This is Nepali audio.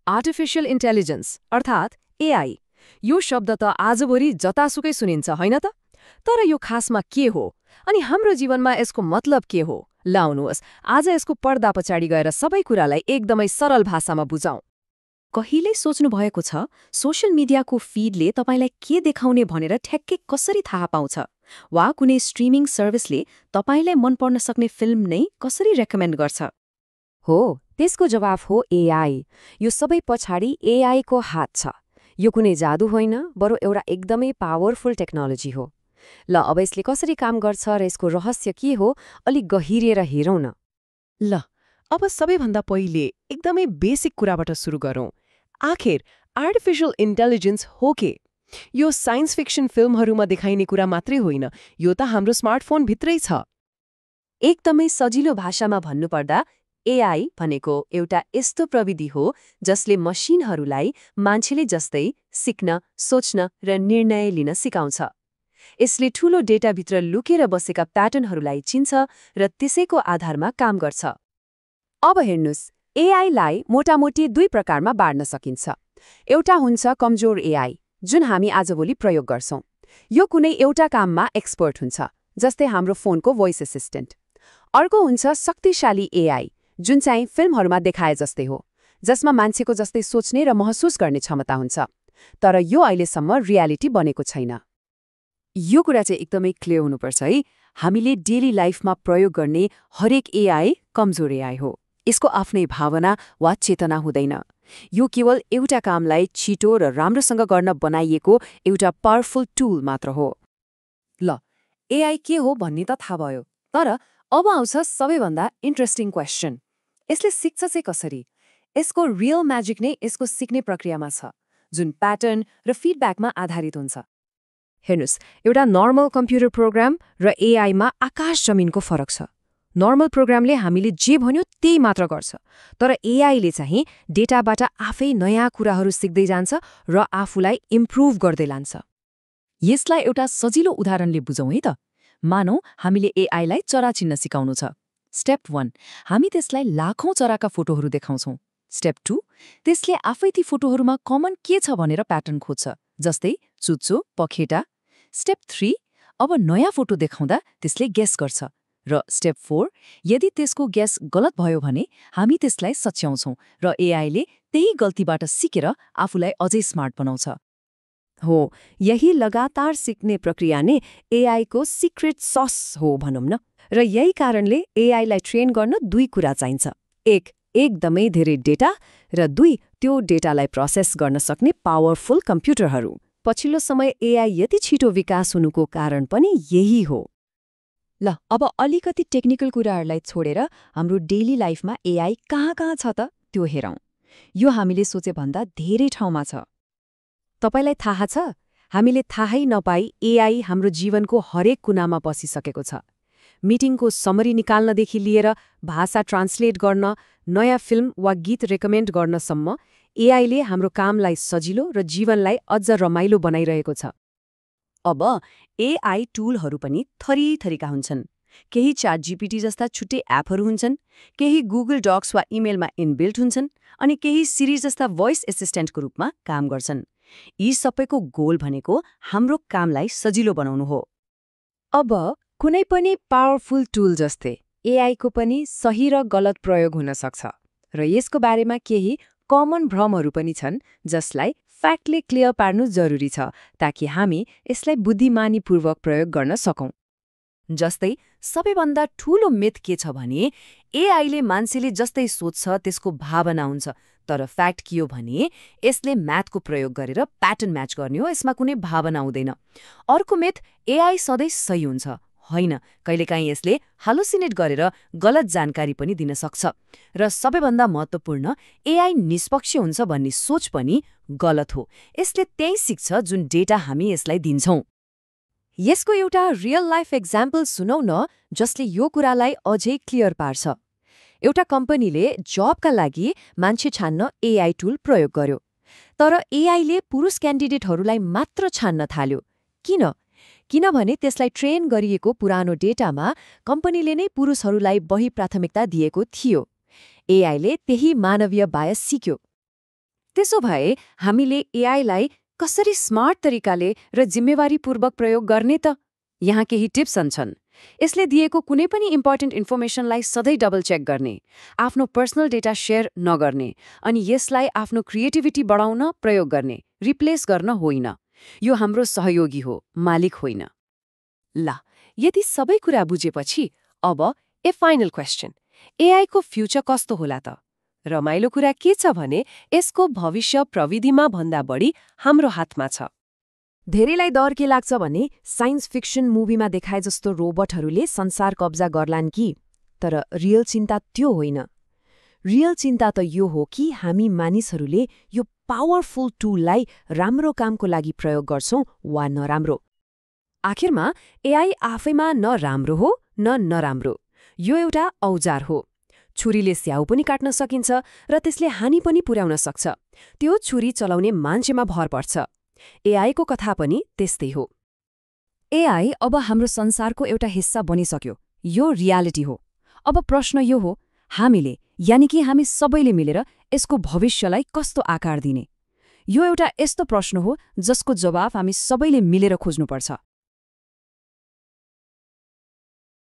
आर्टिफिशियल इन्टेलिजेन्स अर्थात् एआई। यो शब्द त आजभोलि जतासुकै सुनिन्छ होइन त? तर यो खासमा के हो अनि हाम्रो जीवनमा यसको मतलब के हो? लाउनुहोस् आज यसको पर्दा पछाडि गएर सबै कुरालाई एकदमै सरल भाषामा बुझाउँ। कहिल्यै सोच्नु भएको छ सोशल मिडियाको फिडले तपाईँलाई के देखाउने भनेर ठ्याक्कै कसरी थाहा पाउँछ? वा कुनै स्ट्रिमिङ सर्भिसले तपाईँलाई मन पर्न सक्ने फिल्म नै कसरी रेकमेन्ड गर्छ? हो, त्यसको जवाफ हो एआई। यो सबै पछाडि एआईको हात छ। यो कुनै जादु होइन, बरु एउटा एकदमै पावरफुल टेक्नोलोजी हो। ल अब यसले कसरी काम गर्छ र यसको रहस्य के हो, अलिक गहिरिएर हेरौँ न। ल अब सबैभन्दा पहिले एकदमै बेसिक कुराबाट सुरु गरौँ। आखिर आर्टिफिशियल इन्टेलिजेन्स हो के? यो साइन्स फिक्सन फिल्महरूमा देखाइने कुरा मात्रै होइन, यो त हाम्रो स्मार्टफोनभित्रै छ। एकदमै सजिलो भाषामा भन्नुपर्दा एआई भनेको एउटा यस्तो प्रविधि हो जसले मसिनहरूलाई मान्छेले जस्तै सिक्न, सोच्न र निर्णय लिन सिकाउँछ। यसले ठूलो डेटाभित्र लुकेर बसेका प्याटर्नहरूलाई चिन्छ र त्यसैको आधारमा काम गर्छ। अब हेर्नुस्, एआईलाई मोटामोटी दुई प्रकारमा बाँड्न सकिन्छ। एउटा हुन्छ कमजोर एआई, जुन हामी आजभोलि प्रयोग गर्छौं। यो कुनै एउटा काममा एक्सपर्ट हुन्छ, जस्तै हाम्रो फोनको भोइस एसिस्टेन्ट। अर्को हुन्छ शक्तिशाली एआई, जुन चाहिँ फिल्महरूमा देखाए जस्तै हो, जसमा मान्छेको जस्तै सोच्ने र महसुस गर्ने क्षमता हुन्छ। तर यो अहिलेसम्म रियालिटी बनेको छैन। यो कुरा चाहिँ एकदमै क्लियर हुनुपर्छ है। हामीले डेली लाइफमा प्रयोग गर्ने हरेक एआई कमजोर एआई हो। यसको आफ्नै भावना वा चेतना हुँदैन। यो केवल एउटा कामलाई छिटो र राम्रोसँग गर्न बनाइएको एउटा पावरफुल टुल मात्र हो। ल, एआई के हो भन्ने त थाहा भयो, तर अब आउँछ सबैभन्दा इन्ट्रेस्टिङ क्वेसन। यसले सिक्छ चाहिँ कसरी? यसको रियल म्याजिक नै यसको सिक्ने प्रक्रियामा छ, जुन प्याटर्न र फिडब्याकमा आधारित हुन्छ। हेर्नुस्, एउटा नर्मल कम्प्युटर प्रोग्राम र एआईमा आकाश जमिनको फरक छ। नर्मल प्रोग्रामले हामीले जे भन्यो त्यही मात्र गर्छ, तर एआईले चाहिँ डेटाबाट आफै नयाँ कुराहरू सिक्दै जान्छ र आफूलाई इम्प्रुभ गर्दै लान्छ। यसलाई एउटा सजिलो उदाहरणले बुझौँ है त। मानौ हामीले एआईलाई चरा चिन्न सिकाउनु छ। स्टेप 1, हामी त्यसलाई लाखौं चराका फोटोहरू देखाउँछौँ। स्टेप 2, त्यसले आफै ती फोटोहरूमा कमन के छ भनेर प्याटर्न खोज्छ, जस्तै चुच्चो, पखेटा। स्टेप 3, अब नयाँ फोटो देखाउँदा त्यसले गेस गर्छ। र स्टेप 4, यदि त्यसको गेस गलत भयो भने हामी त्यसलाई सच्याउँछौँ र एआईले त्यही गल्तीबाट सिकेर आफूलाई अझै स्मार्ट बनाउँछ। हो, यही लगातार सिक्ने प्रक्रिया नै एआईको सिक्रेट सस हो भनौँ न। र यही कारणले एआईलाई ट्रेन गर्न दुई कुरा चाहिन्छ। एक, एकदमै धेरै डेटा, र दुई, त्यो डेटालाई प्रोसेस गर्न सक्ने पावरफुल कम्प्युटरहरू। पछिल्लो समय एआई यति छिटो विकास हुनुको कारण पनि यही हो। ल अब अलिकति टेक्निकल कुराहरूलाई छोडेर हाम्रो डेली लाइफमा एआई कहाँ छ त त्यो हेरौँ। यो हामीले सोचेभन्दा धेरै ठाउँमा छ। तपाईलाई थाहा छ, हामीले थाहै नपाई एआई हाम्रो जीवनको हरेक कुनामा पसिसकेको छ। मिटिङको समरी निकाल्नदेखि लिएर भाषा ट्रान्सलेट गर्न, नयाँ फिल्म वा गीत रेकमेन्ड गर्नसम्म एआईले हाम्रो कामलाई सजिलो र जीवनलाई अझ रमाइलो बनाइरहेको छ। अब एआई टुलहरू पनि थरीथरीका हुन्छन्। केही ChatGPT जस्ता छुट्टै एपहरू हुन्छन्, केही गुगल डक्स वा इमेलमा इनबिल्ट हुन्छन्, अनि केही सिरी जस्ता भोइस एसिस्टेन्टको रूपमा काम गर्छन्। यी सबैको गोल भनेको हाम्रो कामलाई सजिलो बनाउनु हो। अब कुनै पनि पावरफुल टुल जस्तै एआईको पनि सही र गलत प्रयोग हुन सक्छ, र यसको बारेमा केही कमन भ्रमहरू पनि छन् जसलाई फ्याक्टले क्लियर पार्नु जरुरी छ, ताकि हामी यसलाई बुद्धिमानीपूर्वक प्रयोग गर्न सकौं। जस्तै सबैभन्दा ठूलो मिथ के छ भने एआईले मान्छेले जस्तै सोच्छ त्यसको भावना हुन्छ, तर फ्याक्ट के हो भने यसले म्याथको प्रयोग गरेर प्याटर्न म्याच गर्ने हो, यसमा कुनै भावना हुँदैन। अर्को मिथ, एआई सधैँ सही हुन्छ। होइन, कहिलेकाहीँ यसले हालुसिनेट गरेर गलत जानकारी पनि दिन सक्छ। र सबैभन्दा महत्त्वपूर्ण, एआई निष्पक्ष हुन्छ भन्ने सोच पनि गलत हो। यसले त्यही सिक्छ जुन डेटा हामी यसलाई दिन्छौं। यसको एउटा रियल लाइफ एक्जाम्पल सुनौ न, जसले यो कुरालाई अझै क्लियर पार्छ। एउटा कम्पनीले जबका लागि मान्छे छान्न एआई टुल प्रयोग गर्यो, तर एआईले पुरुष क्यान्डिडेटहरूलाई मात्र छान्न थाल्यो। किन? किनभने त्यसलाई ट्रेन गरिएको पुरानो डेटामा कम्पनीले नै पुरुषहरूलाई बढी प्राथमिकता दिएको थियो। एआईले त्यही मानवीय बायस सिक्यो। त्यसो भए हामीले एआईलाई कसरी स्मार्ट तरिकाले र जिम्मेवारीपूर्वक प्रयोग गर्ने त? यहाँ केही टिप्स छन्। यसले दिएको कुनै पनि इम्पोर्टेन्ट इन्फर्मेसनलाई सधैँ डबल चेक गर्ने, आफ्नो पर्सनल डेटा शेयर नगर्ने, अनि यसलाई आफ्नो क्रिएटिभिटी बढाउन प्रयोग गर्ने, रिप्लेस गर्न होइन। यो हाम्रो सहयोगी हो, मालिक होइन। ल, यदि सबै कुरा बुझेपछि अब ए फाइनल क्वेसन, एआईको फ्युचर कस्तो होला त? रमाइलो कुरा के छ भने यसको भविष्य प्रविधिमा भन्दा बढी हाम्रो हातमा छ। धेरैलाई डर के लाग्छ भने साइन्स फिक्सन मुभीमा देखाए जस्तो रोबोटहरूले संसार कब्जा गर्लान् कि? तर रियल चिन्ता त्यो होइन। रियल चिन्ता त यो हो कि हामी मानिसहरूले यो पावरफुल टुललाई राम्रो कामको लागि प्रयोग गर्छौं वा नराम्रो। आखिरमा एआई आफैमा न राम्रो हो न नराम्रो। यो एउटा औजार हो। छुरीले स्याउ पनि काट्न सकिन्छ र त्यसले हानि पनि पुर्याउन सक्छ। त्यो छुरी चलाउने मान्छेमा भर पर्छ। एआईको कथा पनि त्यस्तै हो। एआई अब हाम्रो संसारको एउटा हिस्सा बनिसक्यो। यो रियालिटी हो। अब प्रश्न यो हो, हामीले यानि कि हामी सबैले मिलेर यसको भविष्यलाई कस्तो आकार दिने? यो एउटा यस्तो प्रश्न हो जसको जवाफ हामी सबैले मिलेर खोज्नुपर्छ।